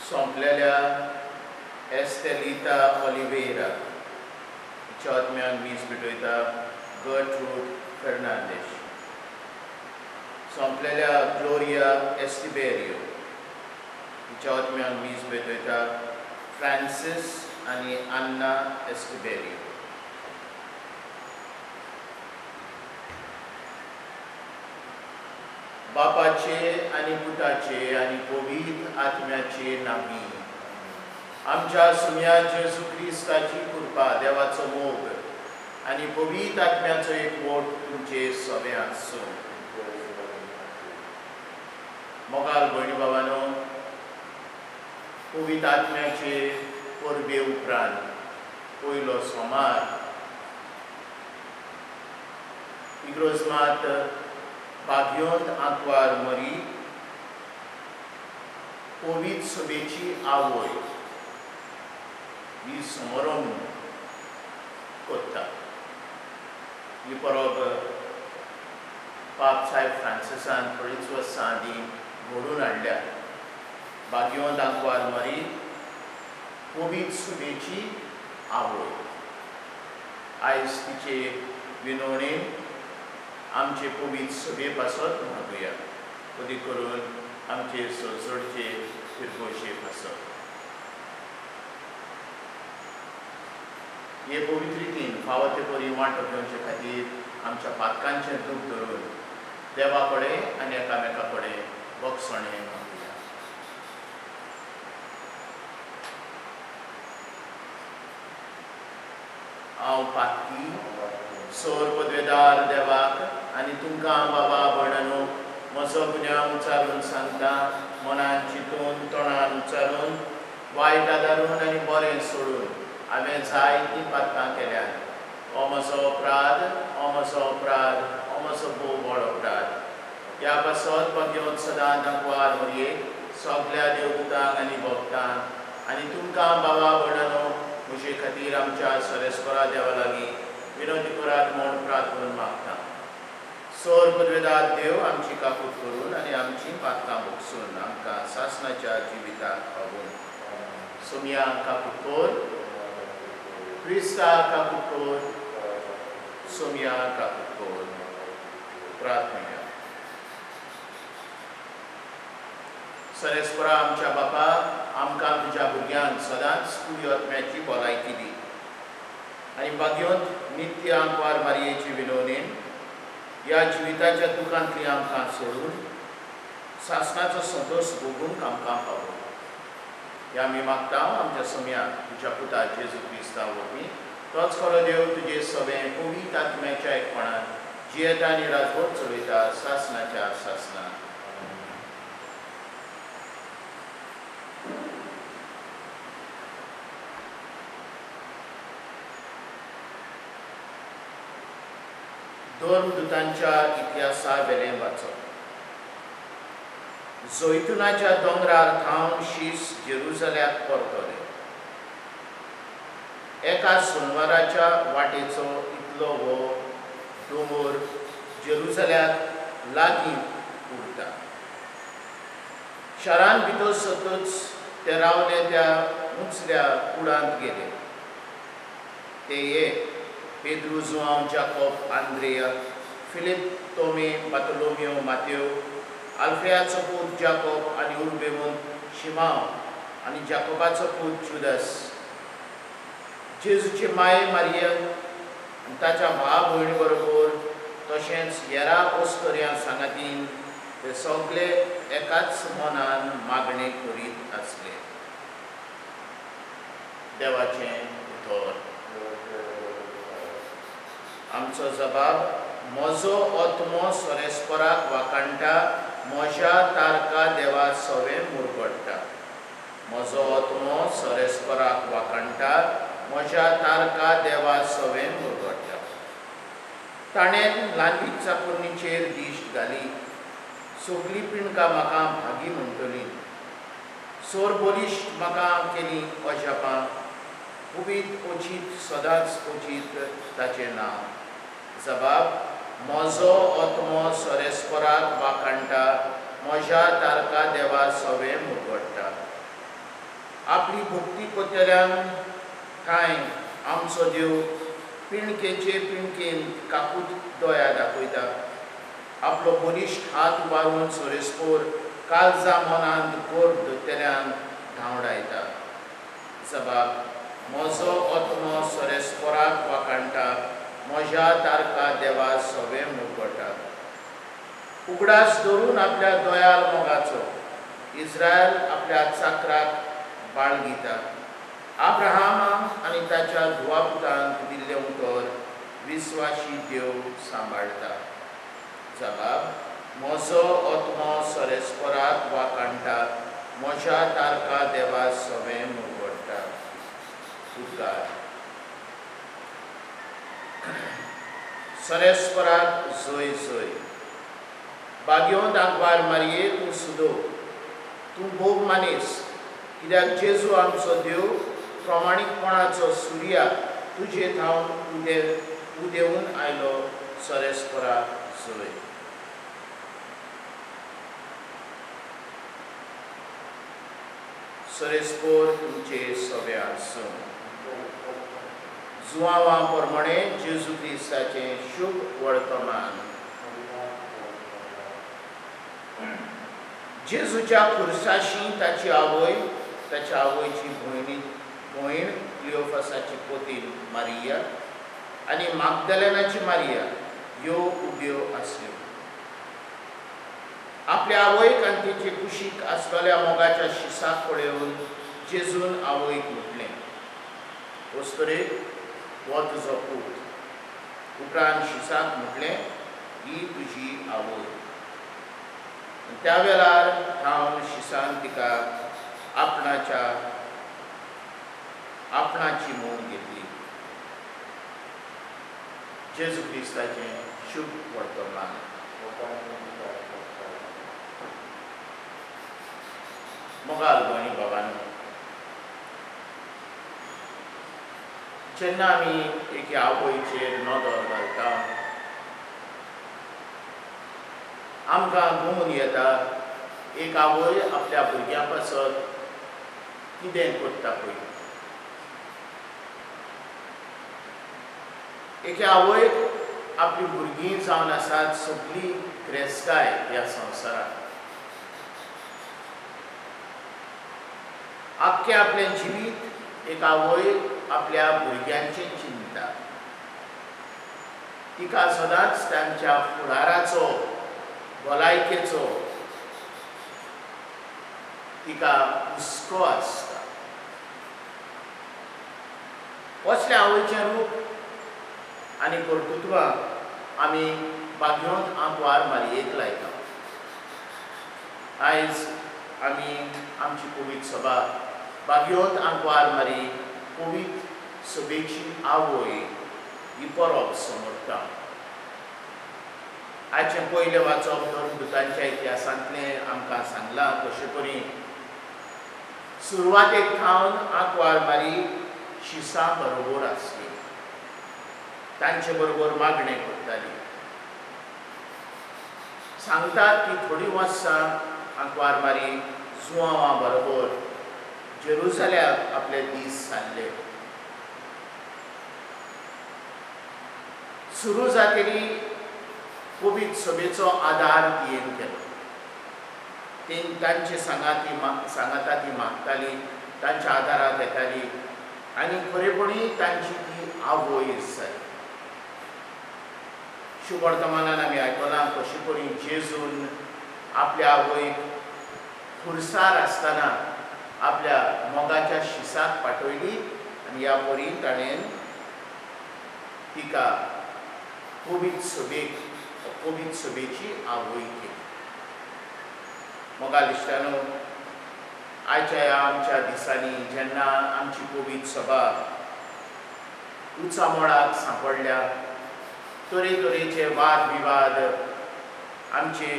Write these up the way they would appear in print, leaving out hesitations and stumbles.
सोंपलेल्या एस्तेलिता Olivera हिच्या आत्म्यान मीस भेटयता Gertrude Fernandes. सोंपलेल्या Gloria एस्टिबेरियो हिच्या आत्म्यान मीस भेटयता Francis आनी अन्ना एस्टिबेरियो. बापाचे आनी पुताचे आनी पवित्र आत्म्याचे नामी. आमच्या सुम्या जेजू क्रिस्ताची कृपा, देवाचो मोग आनी पवित्र आत्म्याचो एकवट तुमचे सगळे आसूं. मोगाल भयणी बाबानो, पवित्र आत्म्याचे परबे उपरांत पयलो सोमार इग्रोज मात बागयोंत आंकवार मरी पवित्र सभेची आवय ही समारंभ करता. ही परब पाप साहेब फ्रांसिसान थोडीच वर्सां आदीं घडोवन हाडल्या. बागयोंत आंकवार मरी पवित्र सभेची आवय. आयज तिचे विनवणेन आमचे पवित्र सभे पासत मागुया, अदीक करून आमचे सोडचे फिरगोशे पासत. हे पवित्र रितीन फावो ते परी वांटो घेवचे खातीर आमच्या पातकांचें दूख धरून देवा कडेन आनी एकामेका कडेन बक्षणें मागुया. हांव पातकी सोर पदवेदार देवाक आनी तुमकां बाबा भयणानो म्हजो गुन्यांव उचारून सांगता. मनान चिंतून, तोंडान उचारून, वायट आदारून आनी बरें सोडून हांवें जायतीं पातकां केल्यात. हो म्हजो अपराध, हो म्हजो अपराध, हो म्हजो भोव व्हड अपराध. ह्या पासत भाग्यवंत सदां दाखवार मरयेक, सगल्या देवदूतांक आनी भक्तांक आनी तुमकां बाबा भयणानो म्हजे खातीर आमच्या सरेस्वरा देवा लागीं विनवती करात म्हूण प्रार्थून मागता. सोर पदवेदार देव आमची काकूत करून आनी आमची पातकां भोगसून आमकां सासणाच्या जिविताक पावून. सोमया काकूत कर, क्रिस्ता काकूत कर, सोमया काकूत कर. प्रार्थना. सरेस्वरा आमच्या बापा, आमकां तुज्या भुरग्यांक सदांच तुजी आत्म्याची भलायकी दी आनी भाग्योंत नित्य आंकवार मारयेची विनवणेन ह्या जिविताच्या दुखांतली आमकां सोडून सासणाचो संतोश भोगूंक आमकां पावो. ह्या आमी मागता आमच्या सोम्या तुज्या पुता जेजू क्रिस्ता वरवीं, तोच खरो देव, तुजे सगळें पवित्र आत्म्याच्या एकपणान जियेता आनी राजवट चलयता सासणाच्या सासणां. धर्मदूतांच्या इतिहासा वेलें वाचप. जैतुनाच्या दोंगरार थावन शीस जेरुजल्याक परतले. एका सोनवाराच्या वाटेचो इतलो हो दोंगर जेरुजल्याक लागीं उरता. शारान भितर सरतच ते रावले त्या उंचल्या कुडांत गेले. ते हे: पेद्रू, जुआंव, जाकोब, आंद्रेया, फिलीप, तोमे, बातोलोमियो, मातेव, आल्फेयाचो पूत जाकोब आनी उर्बेवंत शिमांव आनी जाकोबाचो पूत जुदास. जेजूची माय मारिया आनी ताच्या भाव भयणी बरोबर तशेंच हेरा अस्तोऱ्यां सांगातीन ते सगळे एकाच मनान मागणें करीत आसले. देवाचें उतर. आमचो जबाब. म्हजो आत्मो सरेस्पराक वाखाणटा, म्हज्या तारका देवा सवें मुरगडटा. म्हजो आत्मो सरेस्पराक वाखाणटा, म्हज्या तारका देवा सवें मुरगडटा. ताणें ल्हानवीक चाकुरणीचेर दिश्ट घाली. सगळीं पिंडकां म्हाका भागी म्हणटलीं. सोर बलिश्ट म्हाका केली अजापां. उबीत ओचीत सदांच ओचीत ताचें नांव. जबाब. म्हजो आत्मो सरेस्पराक वाखाणटा, म्हज्या तारका देवा सवें मुरगडटा. आपली भक्ती कोतेल्यान कांय आमचो देव पिणकेचे पिणकेन काकूत दया दाखयता. आपलो बलिश्ट हात उबारून सोरेस्पोर काळजा मनांत गोर धरतल्यांक धांवडायता. जबाब: म्हजो आत्मो सोरेस्पोराक वाखाणटा, म्हज्या तारका देवा सवें मुरगडटा. उगडास धरून आपल्या दयाल मोगाचो इस्रायल आपल्या चाकराक बाळगिता. आब्राहामाक आनी ताच्या धुवा पुतांक दिल्लें उतर विस्वाशी देव सांबाळटा. जबाब: म्हजो आत्मो सरेस्पराक वाखाणटा, म्हज्या तारका देवा सवें मुरगडटा. उद्गार: सरेस्पराक जय जय. भाग्यवंत आंकवार मारये, तूं सुदो, तूं भोग मानेस, कित्याक जेजू आमचो देव, प्रमाणीकपणाचो सुर्या, तुजे थावन उदेवन आयलो. सरेस्पराक जय. सरेस्पोर तुमचे सगळे आसूं. जुवांवा प्रमाणे जेजू क्रिस्ताचें शुभ वर्तमान. जेजूच्या खुर्साशी ताची आवय, ताच्या आवयची भयण, क्लिओफासाची पोतीन मारिया आनी मागदलेनाची मारिया ह्यो उब्यो आसल्यो. आपल्या आवयक आनी तिचे कुशीक आसलेल्या मोगाच्या शिसाक पळोवन जेजून आवयक म्हटलें, "वस्तुरे, हो तुजो पूत." उपरांत शिसाक म्हटलें, "ही तुजी आवय." त्या वेळार थावन शिसान तिका आपणाची म्हूण घेतली. जेजू क्रिस्ताचें शुभ वर्तमान. मोगाल भयणी बाबांनो, जेन्ना आमी एके आवयचेर नदर घालता, आमकां गमून येता एक आवय आपल्या भुरग्यां पासत कितें करता पळय. एके आवयक आपली भुरगीं जावन आसात सगळी ग्रेस्ताय ह्या संवसारांत. आख्खें आपलें जिवीत एक आवय आपल्या भुरग्यांचें चिंता. तिका सदांच तांच्या फुडाराचो, भलायकेचो तिका हुस्को आसता. असल्या आवयचें रूप आनी कर्तृत्वां आमी भाग्यवंत आंकवार मारयेक लायता. आयज आमी आमची पवित्र सभा भाग्यवंत आंकवार मारी, पवित्र सभेची आवय, ही परब समजता. आयचें पयलें वाचप धर्मदूतांच्या इतिहासांतलें आमकां सांगलां कशे परी सुरवातेक थावन आंकवार मारी शिसां बरोबर आसली, तांचे बरोबर मागणें करताली. सांगतात की थोडीं वर्सां आंकवार मारी जुवांवा बरोबर जेरुजाल्याक आपले दीस सारले. सुरू जातली पवित्र सभेचो आदार तियेन केलो. तांचे सांगाता ती मागताली, तांच्या आदाराक येताली आनी खरेपणी तांची ती आवय जाली. शुभवर्तमानान आमी आयकलां कशे परी जेजून आपल्या आवयक खुर्सार आसतना आपल्या मोगाच्या शिसाक पाठयली आनी ह्या परी ताणें तिका पवित्र सभेची आवय केली. मोगाल इश्टानो, आयच्या ह्या आमच्या दिसांनी जेन्ना आमची पवित्र सभा उचामोळाक सांपडल्या, तरेतरेचे वाद विवाद आमचे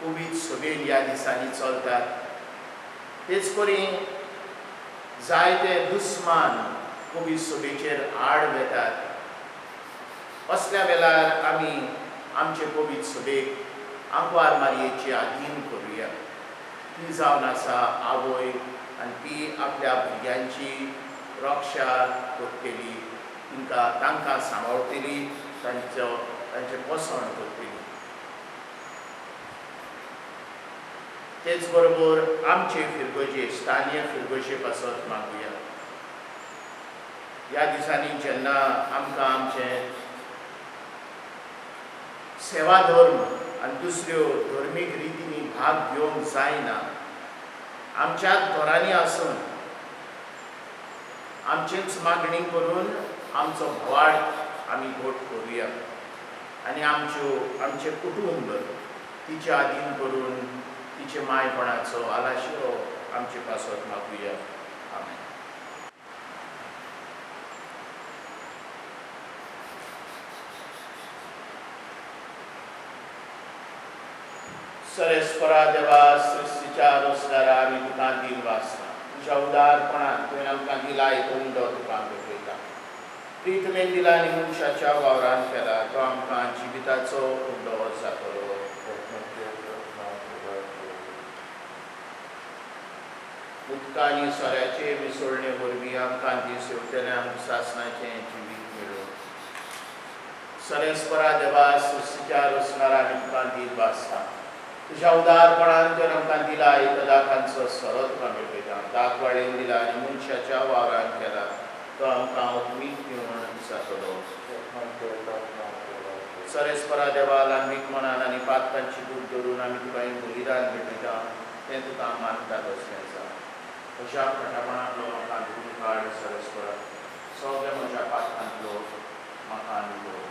पवित्र सभेन ह्या दिसांनी चलतात, तेच परी जायते दुस्मान पवित्र सभेचेर आड वेतात, असल्या वेळार आमी आमचे पवित्र सभेक आंकवार मारयेची आधीन करुया. ती जावन आसा आवय आनी ती आपल्या भुरग्यांची रक्षा करतली, तिंकां तांकां सांबाळटली, तांचो तांचें पोसण करतली. तेच बरोबर आमचे फिरगोजे स्थानीय फिरगोजे पासत मागुया. ह्या दिसांनी जेन्ना आमकां आमचें सेवा धर्म आनी दुसऱ्यो धर्मीक रितींनी भाग घेवंक जायना, आमच्याच घरांनी आसून आमचेच मागणी करून आमचो भवाळ आमी घट करुया आनी आमच्यो आमचें कुटुंब तिचे आदीन करून तिचे मायपणाचो आलाशिरो आमचे पासत मागुया. आमेन. सरेस्परा देवा, सृश्टीच्या रोसदारा आमी तुका दिल वाचता. तुज्या उदारपणान तुवें आमकां दिला एक उंडो तुका भेटयता. प्रीतमेन दिला आनी मनशाच्या वावरान केला तो आमकां जिविताचो उंडो जातलो. उदका आनी सोऱ्याचे मिसळणे वरवीं आमकां दीस येवटल्यांक सासणाचें जिवीत मेळूं. सरेस्परा देवा, सृश्टीच्या रोसणारा आमी तुका दिल वाचता. तुज्या उदारपणान तुवें आमकां दिला एक दाखांचो सोरो तुका मेळयता. दाख वाळेन दिला आनी मनशाच्या वावरान केला तो आमकां उमीद घेवन जातलो. सरेस्परा देवा, ल्हानवीक मनान आनी पातकांची दूख धरून आमी तुका हें बलिदान भेटयता, तें तुका मानता तसलें आसा. म्हज्या खटापणांतलो म्हाका धुवन काड सरेस्परा, सगळ्या म्हज्या पातकांतलो म्हाका निवळ.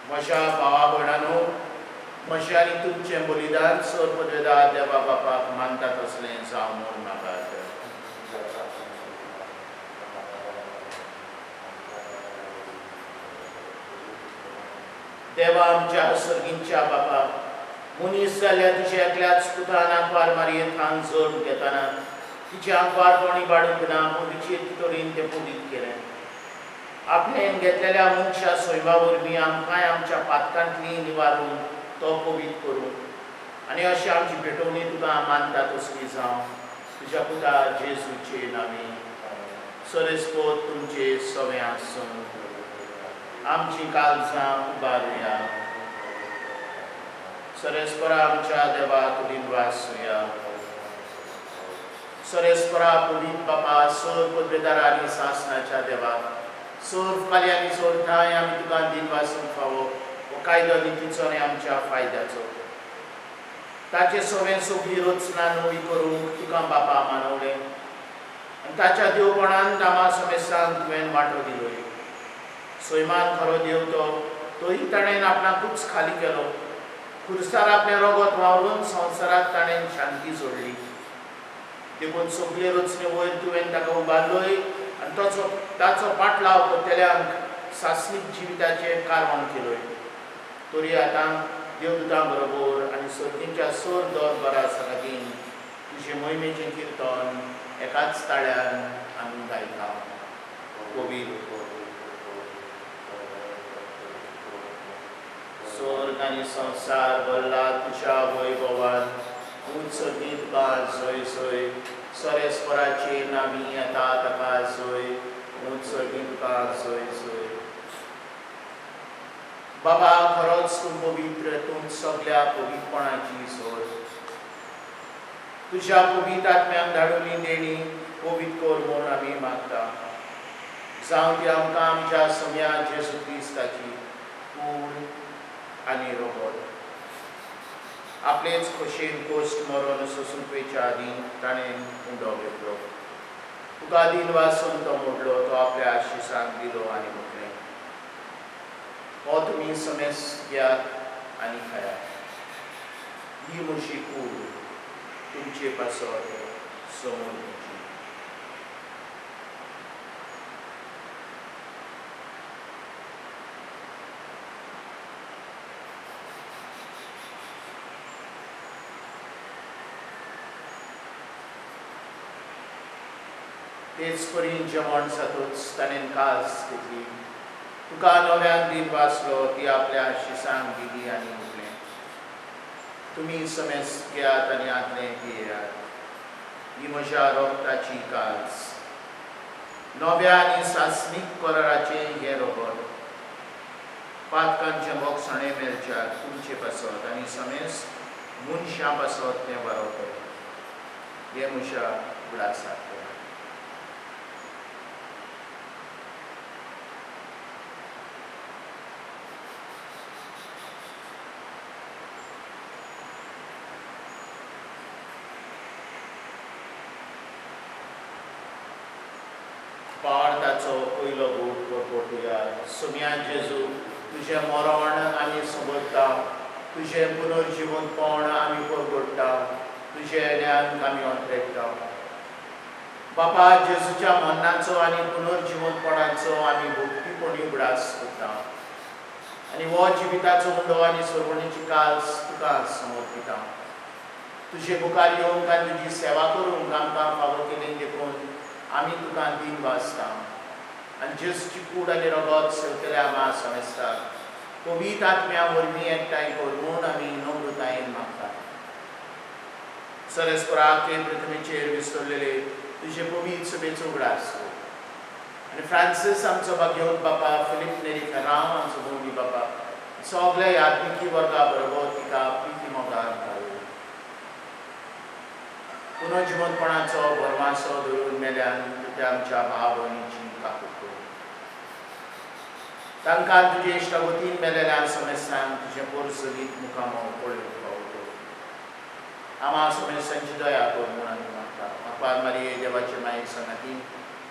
म्हज्या भावा भयणांनो, म्हजें आनी तुमचें बलिदान सर पदवेदार देवा बापाक मानता तसलें जावं म्हूण म्हाका. देवा आमच्या सर्गींच्या बापा, मनीस जाल्यार तुज्या एकल्याच पुतान आंकवार मारयेन थान जल्म घेतना तिचें आंकवारपण इबाडूंक ना, पूण तिचे तरेन तें पवीत केलें. आपणें घेतलेल्या मनशा सैमा वरवीं आमकांय आमच्या पातकांतली निवारून तो पवीत करूं आनी अशी आमची भेटवणी तुका मानता तसली जावं. तुज्या पुता जेजूचे नांवी. सरेस्पोत तुमचे सवें आसूं. आमची काळजां उबारुया. सरेस्परा आमच्या देवा तुलीन वासुया. सरेस्परा पवीत बापा, सोर पदवेदारा आनी सासणाच्या देवा, सोर फाली आनी सोर ठांय आमी तुका दिन वासूंक फावो हो कायदो नितीचो आनी आमच्या फायद्याचो. ताचे सवें सगळी रचना नवी करूंक तुका बापा मानवलें आनी ताच्या देवपणान दामा समेस्तांक तुवें वांटो दिलोय. सैमान खरो देव तो तोय ताणें आपणाकूच खाली केलो. खुर्सार आपलें रगत व्हांवरून संवसाराक ताणें शांती जोडली. देखून सगळे रचने वयर तुवें ताका उबारलोय आनी ताचो ताचो पाटलाव करतल्यांक सासणीक जिविताचें कारण केलोय. तरी आतां देवदूतां बरोबर आनी सर्गींच्या सोर दर बरा सगातीन तुजे मोहिमेचें किर्तन एकाच ताळ्यान आमी गायता. कोवीद स्वर्ग आनी संवसार भरला तुज्या वैभवान. उंच सर्गीं तुका जय जय. सरेस्पराचे नामी येता ताका जय. उंच सर्गीं तुका जय जय. बाबा, खरोच तूं पवित्र, तूं सगळ्या पवित्रपणाची सोड. तुज्या पवित्र आत्म्याक धाडून देणी पवित्र कर म्हूण आमी मागता. जावं ती आमकां आमच्या सम्या जेजू क्रिस्ताची कूड आनी रगत. आपलेच खोशयेन कोश्ट मरण सोसूंक वयच्या आदीं ताणें उंडो घेतलो. तुका दिन वासून तो मोडलो, तो आपल्या आशिसांक दिलो आनी म्हटलें, हो तुमी समेस्त घेयात आनी खायात. ही म्हजी कूड तुमचे पासत समोर दिवची. तेच परी जेवण जातूच ताणें कास घेतली. तुका नव्यान दिन वाचलो, ती आपल्या शिसांक दिली आनी म्हटलें, तुमी समेस घेयात आनी आतलें पियेयात, ही म्हज्या रोगताची काज, नव्या आनी सासणीक कराराचें हें रगत, पातकांचें बोगसणें मेळच्याक तुमचे पासत आनी समेस मनशां पासत तें वारोवतलें. हें म्हज्या उगडासाक करात. पावताचो पयलो बूट परपटुया. सोम्या जेजू, तुजें मरण आमी समजता, तुजें पुनर्जिवंतपण आमी परगट्टा, तुजें ज्ञान आमी अंतरेकता. बापा, जेजूच्या मरणाचो आनी पुनर्जिवंतपणाचो आमी भक्तीपणी उगडास करता आनी हो जिविताचो उंडो आनी सर्वणीची कास तुका समर्पिता. तुजे मुखार येवंक आनी तुजी सेवा करूंक आमकां फावो केली देखून आमी तुका दिन वाचता आनी जेजूची कूड आनी रगत सेवतल्या आमा समेस्ता पवित्र आत्म्या वरवीं एकठांय कर म्हूण आमी नम्रतायेन मागता. सरस्पराक ते पृथ्वीचेर विसरलेले तुजे पवित्र सभेचो उगडास कर आनी फ्रांसीस आमचो भाग्यवंत बापा, फिलीप नेरी फेरांव आमचो भोंवडी बापा, सगल्या याज्ञिकी वर्गा बरोबर तिका प्रिती मोगान घालू. पुनर्जिवंतपणाचो भरमासो धरून मेल्यान तुज्या आमच्या भाव भयणीची काकूट कर. तांकां तुजे इश्टागतीन मेलेल्या समेस्तांक तुजें पोरसलीत मुखामो पळोवंक पावतो. आमा समेस्तांची दया कर म्हूण आमी मागता. आपार मारये देवाचे माये सांगाती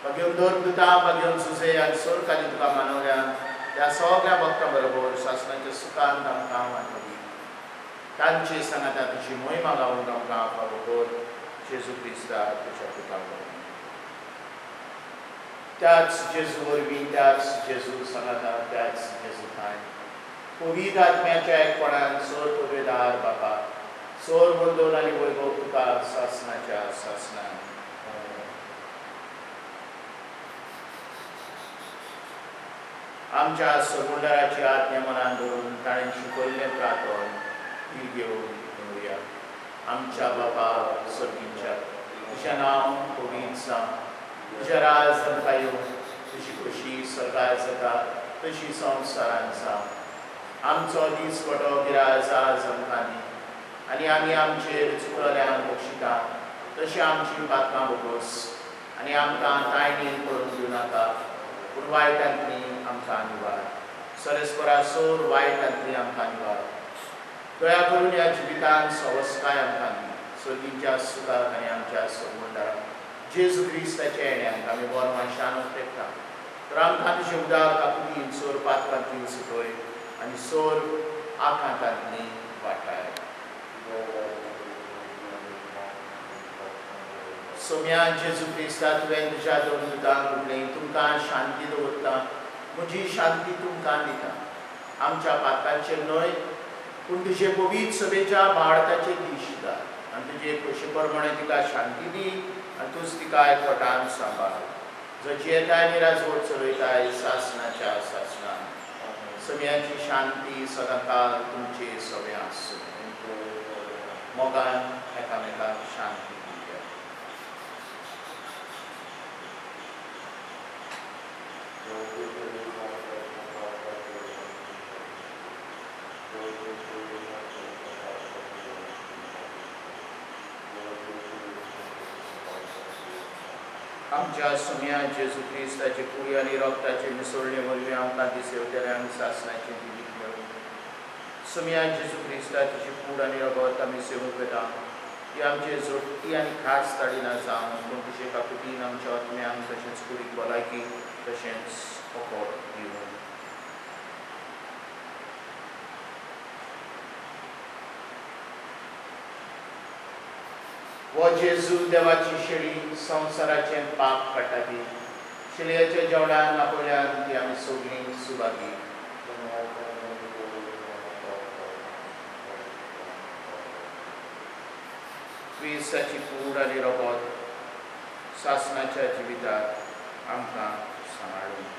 भाग्योवन दोन दुतां, भाग्योवन सुजे आनी सोरकाली तुका मानवल्यान त्या सगळ्या भक्तां बरोबर सासणाच्या सुखान आमकां वांटो दी. तांचे सांगाता तुजी मोहिमा गावूंक आमकां फावो कर, जेजू क्रिस्ता तुज्या पुता वरवीं. त्याच जेजू वरवीं, त्याच जेजू सांगाता, त्याच जेजू ठांय पवित्र आत्म्याच्या एकपणान सोर पदवेदार बापा, सोर बंदोन आनी वैभव तुका सासणाच्या सासणान. आमच्या सरमुंडाराची आज्ञा मनान धरून ताणें शिकयल्लें प्रार्थन ही घेवन म्हणुया. आमच्या बापा सर्गींच्या, तुजें नांव पवित्र जावं, तुजें राज आमकां येवं, तुजी खोशी स्वर्गार जाता तशी संवसारांत जावं. आमचो दीस वटो गिराज आज आमकां दी आनी आमी आमचेर चुकलल्यांक बक्षिता तशी आमची पातकां बोगोस आनी आमकां तायणीन पडून दिवं नाका, पूण वायटांतली आमकां निवार. सरस्परा सोर वायटांतली आमकां निवार. दया करून ह्या जिवितान सवस्काय आमकां दी, सर्गींच्या सुखाक आनी आमच्या सरमुंडाराक जेजू क्रिस्ताच्या येण्याक आमी बरो मनशान उपेगता. तर आमकां तुजे उदार काकुतीन सोर पातकांतली सुटय आनी सोर आकांतांतली वाटाय. सोम्या जेजू क्रिस्ता, तुवें तुज्या दोन दुतांक म्हटलें, तुमकां शांती दवरता, म्हजी शांती तुमकां दिता. आमच्या पातकांचेर न्हय पूण तुजे पवित्र सभेच्या भारताचे दीश दा आनी तुजे खोशी प्रमाणे तिका शांती दी आनी तूंच तिका एकवटान सांबाळ, जो जियेताय आनी राजवट चलयताय सासणाच्या सासणान. सम्याची शांती सदांकाल तुमचे सगळें आसूं. मोगान एकामेकाक शांती दिया. आमच्या सोम्या जेजू क्रिस्ताचे कुडी आनी रक्ताचे मिसळणे वरवीं आमकां दिसेवतल्यांक सासणाचें जिवीत मेळूं. सोम्या जेजू क्रिस्ता, तुजी कूड आनी रगत आमी सेवूंक वता, ती आमचे जोडटी आनी खास ताडिना जावन पूण तुजे काकुतीन आमच्या आत्म्यांक तशेंच कुडीक भलायकी तशेंच ओकोट दिवं. हो जेजू देवाची शेळी संवसाराचें पाप काडटा ती शेळयेच्या जेवणान आपल्यान ती आमी सगळीं सुभागी. क्रिस्ताची कूड आनी रगत सासणाच्या जिवितांत आमकां सांबाळूं.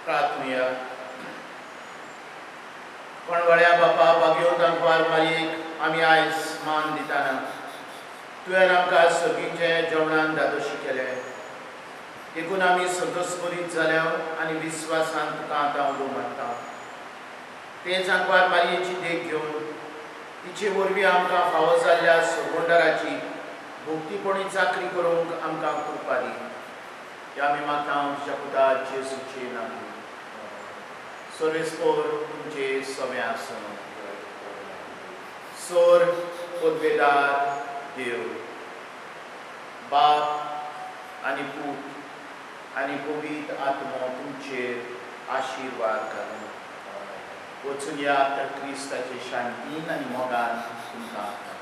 प्रार्थनुया. कोणवाळ्या बापा, भाग्यवंत आंकवार मारयेक आमी आयज मान दिताना तुवें आमकां सगळींचें जेवणान धादोशी केलें. देखून आमी संतोषभरीत जाल्या आनी विस्वासान तुका आतां उलो मारता. तेच आंकवार मारयेची देख घेवन तिचे वरवीं आमकां फावो जाल्ल्या सोगोंडाराची भक्तीपणी चाकरी करूंक आमकां कृपा दी. ह्या आमी मागता तुज्या पुता जेजूचे नांवान. सर्वेस्पोर तुमचे सवें आसूं. सोर पदवेदार देव बाप आनी पूत आनी पवित्र आत्मो तुमचेर आशिर्वाद घालूं. वचून या तर क्रिस्ताचे शांतीन आनी मोगान तुमकां.